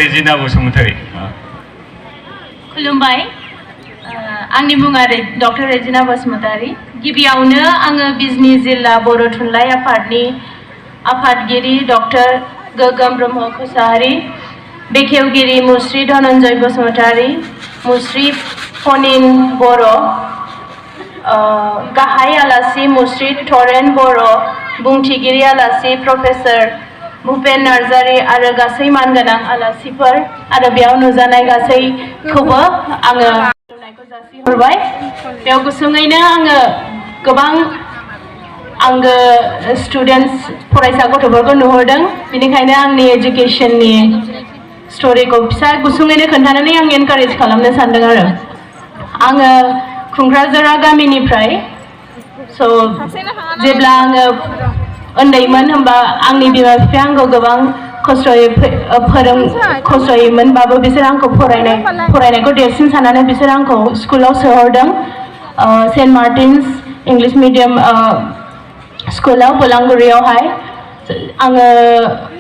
Dr.Rejeena Bty. खुलुमबाय आंनि मुङा Dr.Rejeena Bty गिबियावनो आङो बिजनी जिल्ला बर' थुनलाइ आफादनि आफादगिरि डक्टर गोगोम ब्रह्म कसाहारि बेखेवगिरि मुस्रि धनन्जय बसुमतारी मुस्रि फनिन बर' गाहाय आलासि मुस्रि थरेन बर' बुंथिगिरि आलासि प्रफेसर भुपेन नार्जारी आरो गासै मानगोनां आलासिफोर आरो बेयाव नुजानाय गासैखौबो आङो खुलुमनायखौ जासिहरबाय। बेयाव गुसुङैनो आङो गोबां आंगो स्टुडेन्टस फरायसा गथ'फोरखौ नुहुरदों बेनिखायनो आंनि एजुकेशननि स्टोरीखौ फिसा गुसुङैनो खोन्थानानै आं एनकारेज खालामनो सानदों आरो आङो खुंख्राजरा गामिनिफ्राय जेब्ला आङो उन्दैमोन होनबा आंनि बिमा बिफाया आंखौ गोबां खस्थ'यैमोनबाबो बिसोर आंखौ फरायनायखौ देरसिन साननानै बिसोर आंखौ स्कुलाव सोहरदों सेन्ट मार्टिन्स इंलिश मीडियम स्कुलाव बलांगुरियावहाय आङो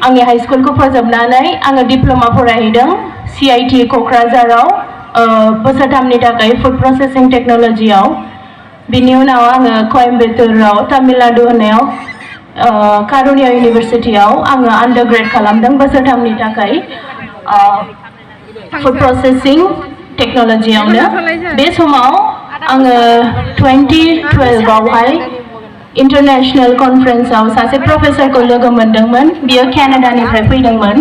आंनि हाई स्कुलखौ फोजोबनानै आङो डिप्ल'मा फरायहैदों CIT क'क्राझाराव बोसोरथामनि थाखाय फुड प्रसेसिंग टेक्न'लजियाव बिनि उनाव आङो कयम्बटूराव तामिलनाडु होननायाव कारुनिया इउनिभार्सिटियाव आङो आन्डारग्रेड खालामदों बोसोरथामनि थाखाय फुड प्रसेसिंग टेक्न'लजियावनो बे समाव आङो 2012 आवहाय इंटरनेशनल कन्फारेन्सआव सासे प्रफेसरखौ लोगो मोनदोंमोन बियो केनाडानिफ्राय फैदोंमोन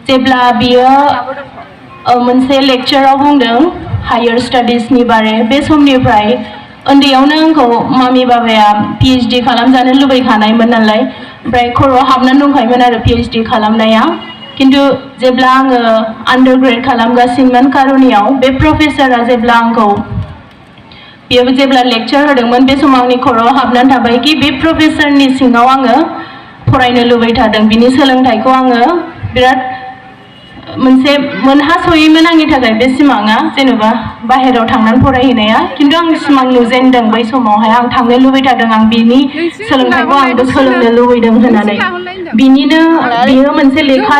जेब्ला बियो मोनसे लेक्चाराव बुंदों हायर स्टाडिजनि बारे बे समनिफ्राय उन्दैयावनो आंखौ मामि बाबाया PhD खालामजानो लुबैखानायमोन नालाय ओमफ्राय खर'आव हाबनानै दंखायोमोन आरो PhD खालामनाया किन्तु जेब्ला आङो आन्डारग्रेड खालामगासिनोमोन कारुनियाव बे प्रफेसरा जेब्ला आंखौ बियो जेब्ला लेक्चार होदोंमोन बे समाव आंनि खर'आव हाबनानै थाबाय कि बे प्रफेसरनि सिङाव आङो फरायनो लुबैथारदों बिनि सोलोंथाइखौ आङो बिराद मोनसे मोनहास'यैमोन आंनि थाखाय बे सिमाङा जेनेबा बाहेरायाव थांनानै फरायहैनाया किन्तु आं सिमां नुजेनदों बै समावहाय आं थांनो लुबैथारदों आं बिनि सोलोंथाइखौ आंबो सोलोंनो लुबैदों होननानै बिनिनो बियो मोनसे लेखा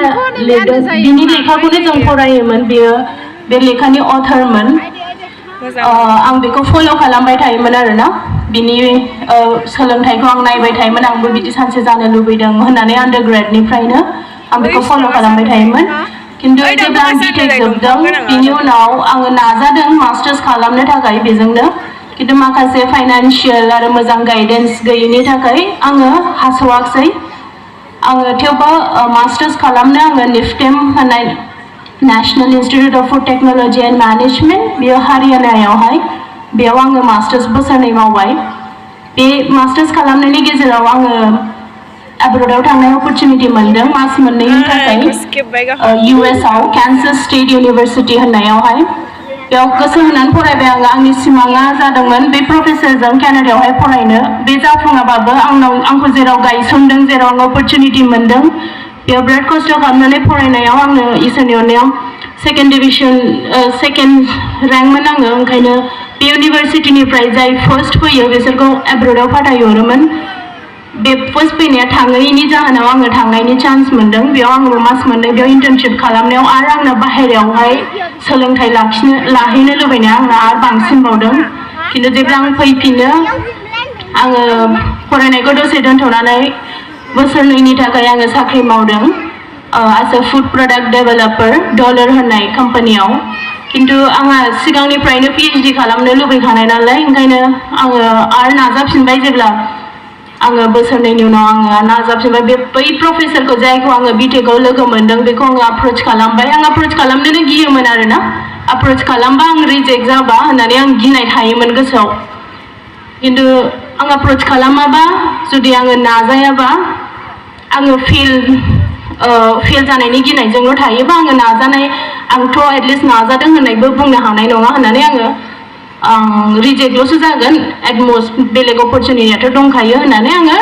लिरदों बिनि लेखाखौनो जों फरायोमोन बियो बे लेखानि अथरमोन आं बेखौ फल' खालामबाय थायोमोन आरोना बिनि सोलोंथाइखौ आं नायबाय थायोमोन आंबो बिदि सानसे जानो लुबैदों होननानै आन्डारग्रेडनिफ्रायनो आं बेखौ फल' खालामबाय थायोमोन किन्तु जेब्ला आं बिटेक जोबदों बिनि उनाव आङो नाजादों मास्टार्स खालामनो थाखाय बेजोंनो किन्तु माखासे फाइनान्शियेल आरो मोजां गाइडेन्स गैयैनि थाखाय आङो हास'वाखसै आङो थेवबो मास्टार्स खालामनो आङो निफ्टेम होननाय national institute of food technology and management बेयो हारियानायावहाय बेयाव आङो मास्टार्स बोसोरनै मावबाय बे मास्टार्स खालामनायनि गेजेराव आङो एब्रडाव थांनाय अपरचुनिटि मोनदों मास मोननैनि थाखाय US आव कान्सास स्टेट इउनिभार्सिटि होननायावहाय बेयाव गोसो होनानै फरायबाय आङो आंनि सिमाङा जादोंमोन बे प्रफेसरजों केनाडायावहाय फरायनो बे जाफुङाबाबो आंखौ जेराव गायसनदों जेराव आं अपरचुनिटि मोनदों बेयाव बिराद खस्थ' खालामनानै फरायनायाव आंनो इसोरनि अननायाव सेकेन्ड रेंकमोन आङो ओंखायनो बे इउनिभार्सिटिनिफ्राय जाय फार्स्ट फैयो बिसोरखौ एब्रडाव फाथायहरोमोन बे फार्स्ट फैनाया थाङैनि जाहोनाव आङो थांनायनि चान्स मोनदों बेयाव आङो मास मोननै बेयाव इन्टार्नशिप खालामनायाव आरो आंनो बाहेरायावहाय सोलोंथाइ लाहैनो लुबैनाया आंना आरो बांसिनबावदों किन्तु जेब्ला आं फैफिनो आङो फरायनायखौ दसे दोनथ'नानै बोसोरनैनि थाखाय आङो साख्रि मावदों as a food product developer dollar होननाय कम्पानियाव किन्तु आंहा सिगांनिफ्रायनो PhD खालामनो लुबैखानाय नालाय ओंखायनो आङो आरो नाजाफिनबाय जेब्ला आङो बोसोरनैनि उनाव आङो नाजाफिनबाय बै प्रफेसरखौ जायखौ आङो बिटेकआव लोगो मोनदों बेखौ आङो एप्रोच खालामबाय आं एप्रोच खालामनोनो गियोमोन आरोना एप्रोच खालामबा आं रिजेक्ट जाबा होननानै आं गिनाय थायोमोन गोसोआव किन्तु आं एप्रोच खालामाबा जुदि आङो नाजायाबा आङो फेल जानायनि गिनायजोंल' थायोबा आङो नाजानाय आंथ' एटलिस्ट नाजादों होननायबो बुंनो हानाय नङा होननानै आङो रिजेक्टल'सो जागोन एटमस्ट बेलेग अपरचुनिटियाथ' दंखायो होननानै आङो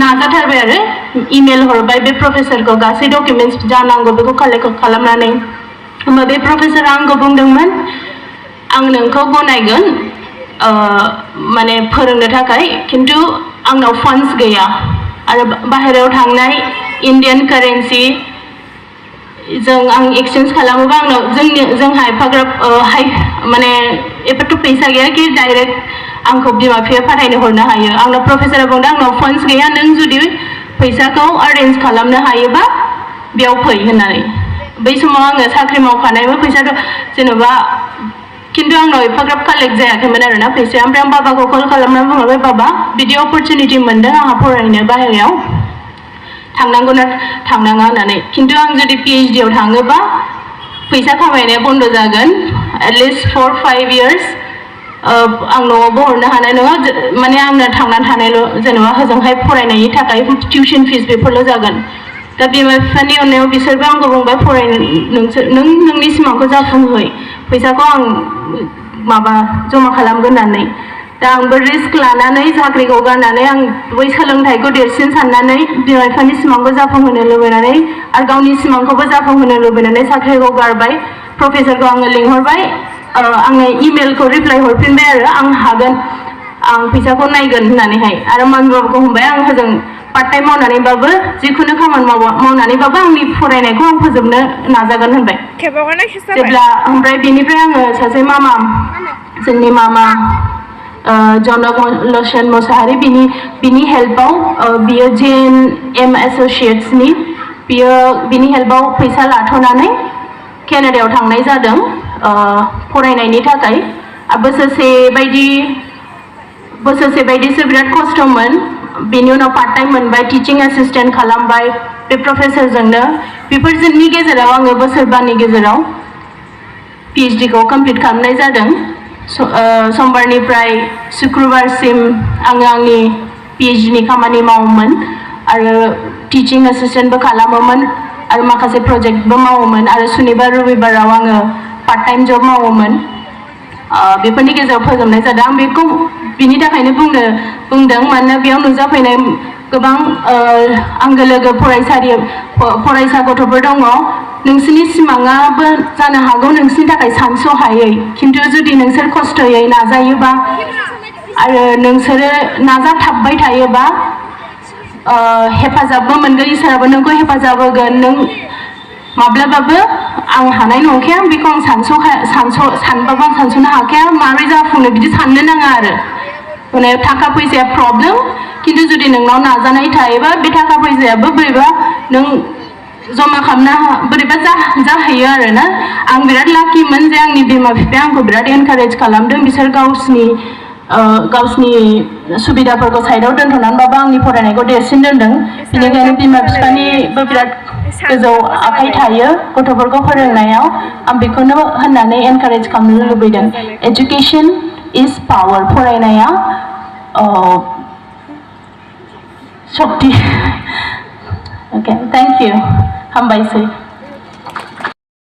नाजाथारबाय आरो इमेल हरबाय बे प्रफेसरखौ गासै डकुमेन्ट्स जानांगौ बेखौ कालेक्ट खालामनानै होमबा बे प्रफेसरा आंखौ बुंदोंमोन आं नोंखौ गनायगोन माने फोरोंनो थाखाय किन्तु आंनाव फान्ड्स गैया आरो बाहेरायाव थांनाय इन्डियान कारेन्सि जों आं एक्सचेन्ज खालामोबा आंनाव जोंहा एफाग्राब हाइ माने एफाथ' फैसा गैया कि डाइरेक्ट आंखौ बिमा बिफाया फाथायनो हरनो हायो आंनाव प्रफेसरा बुंदों आंनाव फन्ड्स गैया नों जुदि फैसाखौ एरेन्ज खालामनो हायोबा बेयाव फै होननानै बै समाव आङो साख्रि मावखानायबो फैसा जेनेबा खिन्थु आंनाव एफाग्राब कालेक्ट जायाखैमोन आरोना फैसाया ओमफ्राय आं बाबाखौ कल खालामनानै बुंहरबाय बाबा बिदि अपरचुनिटि मोनदों आंहा फरायनो बाहेरायाव थांनांगौना थांनाङा होननानै खिन्थु आं जुदि PhD आव थाङोबा फैसा खामायनाया बन्द जागोन एटलिस्ट 4-5 years आं न'आवबो हरनो हानाय नङा माने आंनो थांनानै थानायल' जेनेबा हजोंहाय फरायनायनि थाखाय टिउसन फिस बेफोरल' जागोन दा बिमा बिफानि अननायाव बिसोरबो आंखौ बुंबाय फरायनो नों नोंनि सिमांखौ जाफुंहोय फैसाखौ आं माबा जमा खालामगोन होननानै दा आंबो रिस्क लानानै साख्रिखौ गारनानै आं बै सोलोंथाइखौ देरसिन साननानै बिमा बिफानि सिमांखौ जाफुंहोनो लुबैनानै आरो गावनि सिमांखौबो जाफुंहोनो लुबैनानै साख्रिखौ गारबाय प्रफेसरखौ आङो लिंहरबाय आङो इमेलखौ रिप्लाइ हरफिनबाय आरो आं हागोन आं फैसाखौ नायगोन होननानैहाय आरो मामि बाबाखौ बुंबाय आं हजों पार्ट टाइम मावनानैबाबो जिखुनु खामानि मावनानैबाबो आंनि फरायनायखौ आं फोजोबनो नाजागोन होनबाय जेब्ला ओमफ्राय बेनिफ्राय आङो सासे मामा जोंनि मामा जनक लचन मोसाहारि बिनि हेल्पआव बियो JNM एसोसिएट्सनि बिनि हेल्पआव फैसा लाथ'नानै केनाडायाव थांनाय जादों फरायनायनि थाखाय बोसोरसे बायदिसो बिराद खस्थ'मोन बेनि उनाव पार्ट टाइम मोनबाय टिचिं एसिस्टेन्ट खालामबाय बे प्रफेसरजोंनो बेफोरनि गेजेराव आङो बोसोरबानि गेजेराव PhD खौ कमप्लिट खालामनाय जादों समबारनिफ्राय शुक्रबारसिम आङो आंनि PhD नि खामानि मावोमोन आरो टिचिं एसिस्टेन्टबो खालामोमोन आरो माखासे प्रजेक्टबो मावोमोन आरो सुनिबार रबिबाराव आङो पार्ट टाइम जब मावोमोन बेफोरनि गेजेराव फोजोबनाय जादों आं बेखौ बिनि थाखायनो बुंदों मानोना बेयाव नुजाफैनाय गोबां आंगो लोगो फरायसा गथ'फोर दङ नोंसोरनि सिमाङाबो जानो हागौ नोंसोरनि थाखाय सानस'हायै खिन्थु जुदि नोंसोर खस्थ'यै नाजायोबा आरो नोंसोरो नाजाथाबबाय थायोबा हेफाजाबबो मोनगोन इसोराबो नोंखौ हेफाजाब होगोन नों माब्लाबाबो आं हानाय नंखाया बेखौ आं सानबाबो आं सानस'नो हाखाया माबोरै जाफुंनो बिदि साननो नाङा आरो माने थाखा फैसाया प्रब्लेम खिन्थु जुदि नोंनाव नाजानाय थायोबा बे थाखा फैसायाबो बोरैबा नों जमा खालामना बोरैबा जाहैयो आरोना आं बिराद लाकिमोन जे आंनि बिमा बिफाया आंखौ बिराद एनकारेज खालामदों बिसोर गावसिनि सुबिदाफोरखौ साइडआव दोनथ'नानैबाबो आंनि फरायनायखौ देरसिन दोनदों बेनिखायनो बिमा बिफानिबो बिराद गोजौ आखाइ थायो गथ'फोरखौ फोरोंनायाव आं बेखौनो होननानै एनकारेज खालामनो लुबैदों एजुकेसन इज पावार फरायनाया शक्ति ओके थेंक इउ हामबायसै